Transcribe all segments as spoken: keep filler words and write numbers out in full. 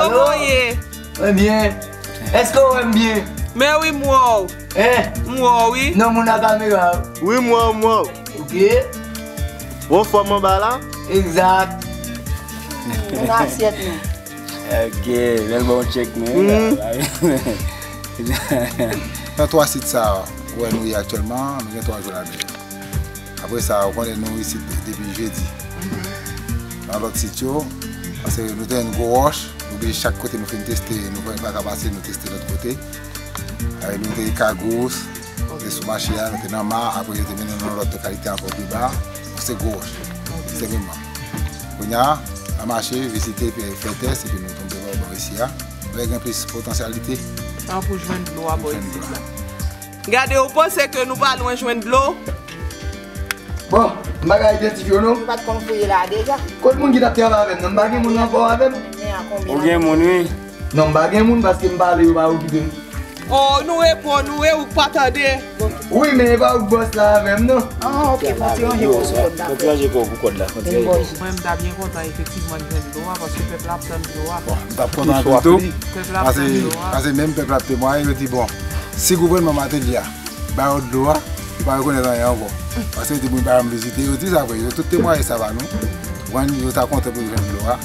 Kòman w ye? Mwen byen. Èske w wè m byen? Men wi, m wè w. Hein? M wè w, wi. Non, moun nan kamera. Wi, m wè w, m wè w. Ok. Ou anfòm anba la? Egzak. Nan asyèt nou. Ok, lè l ba w tchèk men. Mhm. Nan twa sit sa a, ou wè nou ye aktyèlman, nou gen twa jou ladan yo. Apre sa, ou konnen nou isit depi jedi. Nan lòt sit yo, paske nou te jwenn gwo wòch, nou oblije chak kote nou fin teste, nou pa ka pase, nou teste lòt kote. E nou te Kagous, nou te sou mache a, nou te nan Ma, apre yo te mennen nou nan lòt lokalite ankò pi ba, se gwo wòch, senpleman. Kounye a, n a mache, vizite, fè tès, epi nou tonbe bò, bò isi a. Nou wè gen plis potansyalite. An pou jwenn dlo a bò isit la. Gade, ou panse ke nou pa lwen jwenn dlo? Bon, m pa ka idantifye w non. Nou pa t konn fouye la deja. Kot moun ki t ap travay avè m nan? M pa gen moun ankò avè m. Ou gen moun, wi. Non, m pa gen moun paske m pale, yo pa okipe m. Oh, nou reponn ou, e ou k pa tande. Wi, men e pa ou k bòs la avè m non. Ah, ok, fò ti ranje kò sou kòd la. Fò ti ranje kò pou kòd la. Fò ti ranje kò. Mwen, m ta byen kontan efektivman jwenn dlo a, paske pèp la ap tann dlo a. Bon, m t ap kontan anpil tou. Pèp la ap tann dlo a. Paske menm pèp la ap temwaye, yo di, bon, si gouvènman Mateli a ba yo dlo a, yo pa rekonèt anyen ankò. Paske yo di moun pa janm vizite, yo di sa vre, yo tout temwaye sa ba nou. Konprann, yo ta kontan pou yo jwenn dlo a.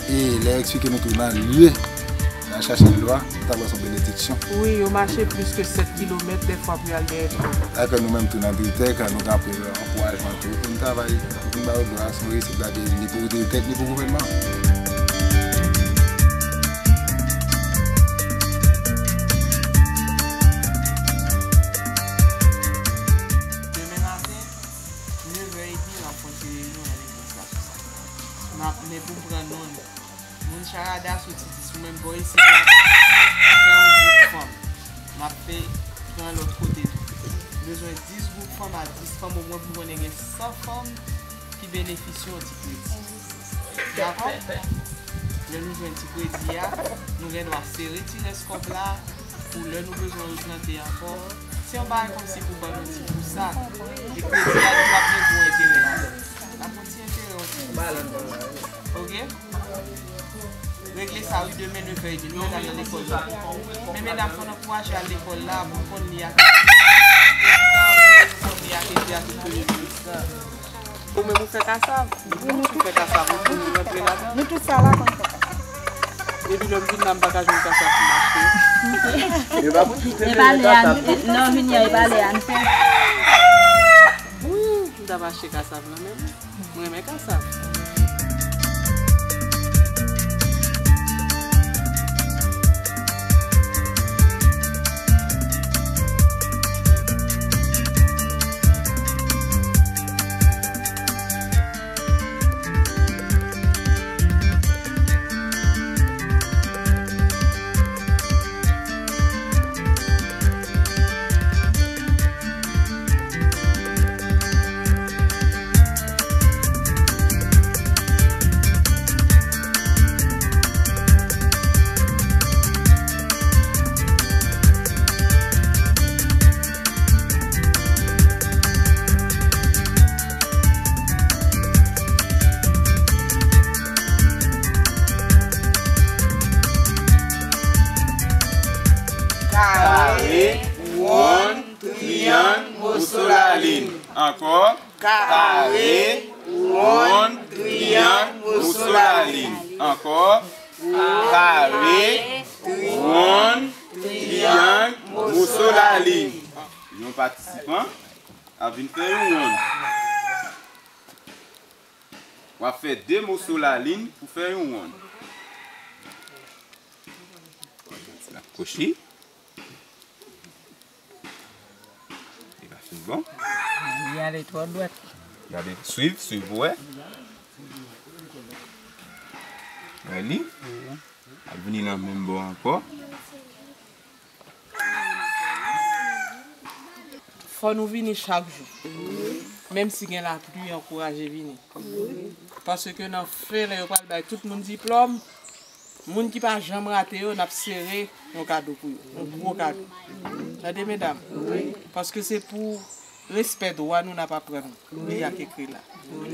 E lè yo eksplike nou tou nan lye n al chache dlo a, nou ta pral se yon benediksyon. Wi, yo mache plis ke sèt kilomèt dèfwa pou y al dèyè dlo. Dakò, nou menm tou nan Dritèk, nou gen anpil ankourajman tou pou n travay, pou n ba yo dlo a, se yon reyisit la, ni pou Dritèk, ni pou gouvènman. Demen maten, nevè edmi, n ap fè yon ti reyinyon nan legliz la sou sa. N ap, men pou m pran non nou. Moun Charada soti di sou menm bò isit la, fè yon gwoup fanm. M ap fè pran lòt kote tou. M bezwen dis gwoup fanm a dis fanm omwen pou m konnen gen san fanm ki benefisye yon ti kredi. Dakò? Lè nou jwenn ti kredi a, nou gen dwa sere ti rès kòb la pou lè nou bezwen replante ankò. Se yon bagay kòmsi pou ban nou ti pou sa. E kredi a, nou p ap gen gwo enterè ladan l. N ap pran ti enterè yon ti pou. Ok? Regle sa, wi, demen nevè edmi, nou mèt al nan lekòl la. Men medam, fò n ankouraje al lekòl la, pou konn li ak, pou konn li ak ete a tout premye minis la. Ou menm ou fè kasav? Wi, nou tout fè kasav, wi, nou rantre ladan. Nou tout sa la konn fè kasav. Depi lè m vin la, m pa ka jwenn kasav pou m achte. E pa lè a, non, vini a, e pa lè a n fè. Wi, m t ap achte kasav la menm. Mwen renmen kasav. Kare, wonn, triyang, moso lalin. Ankò. Kare, wonn, triyang, moso lalin. Ankò. Kare, wonn, triyang, moso lalin. Yon patisipan ap vin fè yon wonn. W ap fè de moso lalin pou fè yon wonn. L ap kwochi. Li pa fin bon. Li ale twò dwat. Gade, swiv, swiv pou wè. Wè li. Al vini nan menm bò ankò. Fò nou vini chak jou. Menm si gen lapli, ankouraje vini. Paske nan fen, lè yo pral bay tout moun diplòm, moun ki pa janm rate yo, n ap sere yon kado pou yo. Yon gwo kado. Tande, medam? Paske se pou respè dwa nou n ap aprann li ak ekri la.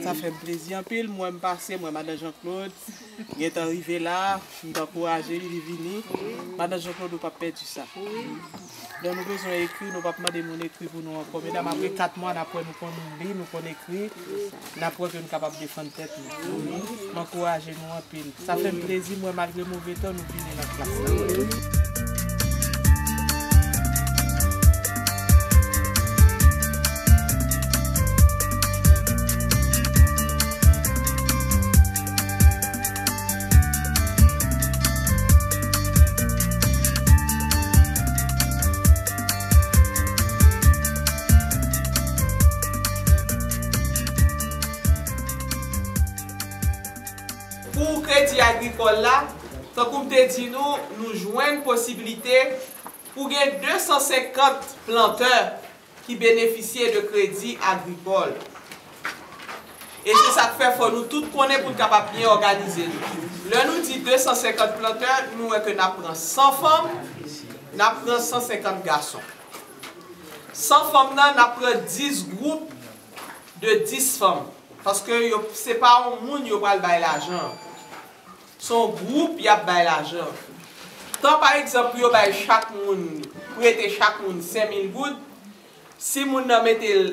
Sa fè m plezi anpil. M wè m pase, m wè madan Jean Claude. Gentan rive la, m t ankouraje li, li vini. Madan Jean Claude, ou p ap pèdi sa. Lè nou bezwen ekri, nou p ap mande moun ekri pou nou ankò. Medam, apre kat mwa, n ap wè nou konn li, nou konn ekri, n ap wè ke n kapab defann tèt nou. M ankouraje nou anpil. Sa fè m plezi, m wè malgre move tan, nou vini nan klas la. Pou kredi agrikòl la, tankou m te di nou, nou jwenn posiblite pou gen de san senkant plantè ki benefisye de kredi agrikòl. E se sa k fè fò nou tout konnen pou n kapab byen òganize nou. Lè nou di de san senkant plantè, nou wè ke n ap pran san fanm, n ap pran san senkant gason. San fanm nan, n ap pran dis gwoup de dis fanm. Paske yo, se pa yon moun yo pral bay lajan. Se yon gwoup y ap bay lajan. Tan, pa egzanp, pou yo bay chak moun, prete chak moun senk mil goud, si moun nan mete l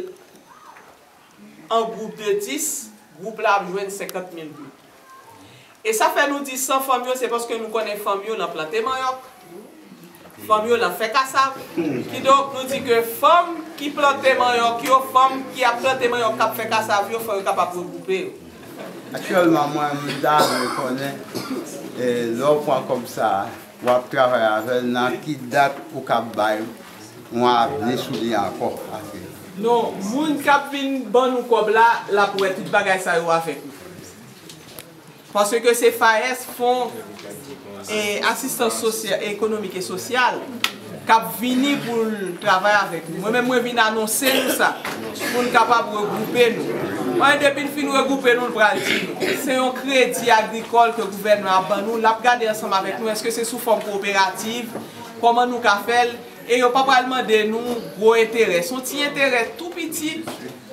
an gwoup de dis, gwoup la ap jwenn senkant mil goud. E sa fè nou di san fanm yo, se paske nou konnen fanm yo nan plante manyòk, fanm yo nan fè kasav. Kidonk, nou di ke fanm ki plante manyòk yo, fanm ki ap plante manyòk, k ap fè kasav yo, fò yo kapab regwoupe yo. Aktyèlman, mwen, m ta vle konnen, e, lè w pran kòb sa a, w ap travay avè l, nan ki dat ou kab bay yon avni sou li ankò? Non, moun k ap vin ban nou kòb la, l ap wè tout bagay sa yo avèk nou. Paske se FAES, Fon, e, Asistans Sosya-, Ekonomik e Sosyal, k ap vini pou l travay avèk nou. Mwen menm, mwen vin anonse nou sa, pou n kapab regwoupe nou. Mwen, depi l fin regwoupe nou, l pral di nou. Se yon kredi agrikòl ke gouvènman ap ban nou, l ap gade ansanm avèk nou, èske se sou fòm kooperativ, kòman nou ka fè l, e yo pa pral mande nou gwo enterè. Se yon ti enterè tou piti,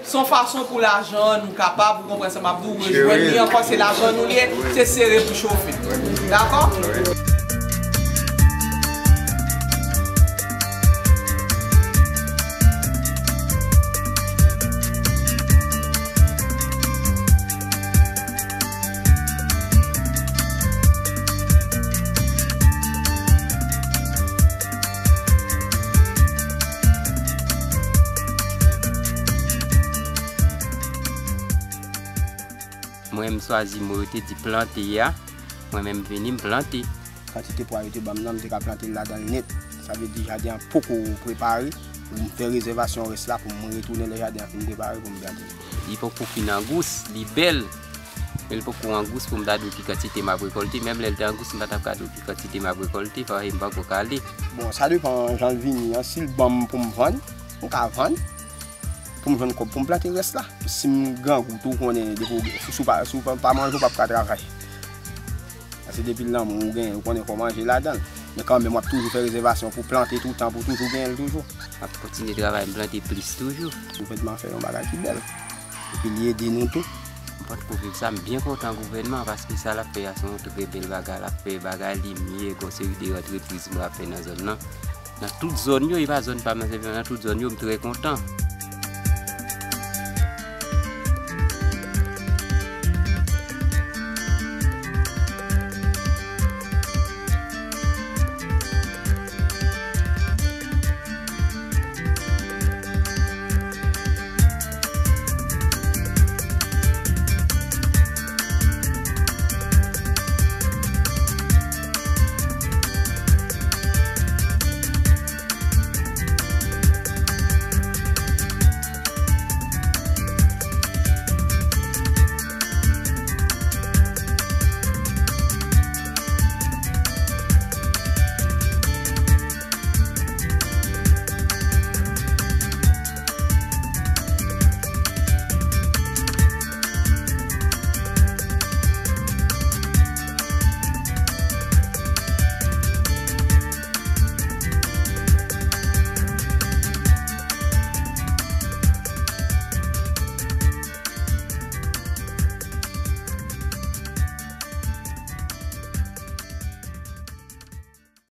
se yon fason pou lajan an nou kapab, ou konprann sa m ap di w, rejwenn li ankò, se lajan nou li ye, se sere pou chofe. Dakò? Mwen, m swazi mo yo te di plante a. Mwen menm, m vini, m plante. Kantite pwa yo te ban m nan, m te ka plante l ladan l nèt. Sa vle di jaden an poko prepare. Pou m fè rezèvasyon rès la, pou m retounen lè jaden an fin prepare, pou m plante. Li poko fin an gous, li bèl. Men l poko an gous pou m ta di w ki kantite m ap rekòlte. Menm lè l te an gous, m pa t ap ka di w ki kantite m ap rekòlte, paske m pako kale. Bon, sa depann jan l vini an. Si l ban m pou m vann, m ka vann. Pou m jwenn kòb pou m plante rès la. Si m grangou tou, ou konnen, depi w, si w pa, si w pa, pa manje, w p ap ka travay. Paske depi l nan men w, ou genyen, ou konnen fò w manje ladan l. Men kanmenm, w ap toujou fè rezèvasyon pou plante toutan, pou toujou genyen l toujou. M ap kontinye travay, m plante plis toujou. Gouvènman an fè yon bagay ki bèl. Epi li ede nou tou. M potko viv sa, m byen kontan gouvènman, paske sa l ap fè a se yon trè bèl bagay. L ap fè bagay, limyè, gon seri de antrepriz m ap fè nan zòn nan. Nan tout zòn yo, e pa zòn pa m nan sèlman, nan tout zòn yo, m trè kontan.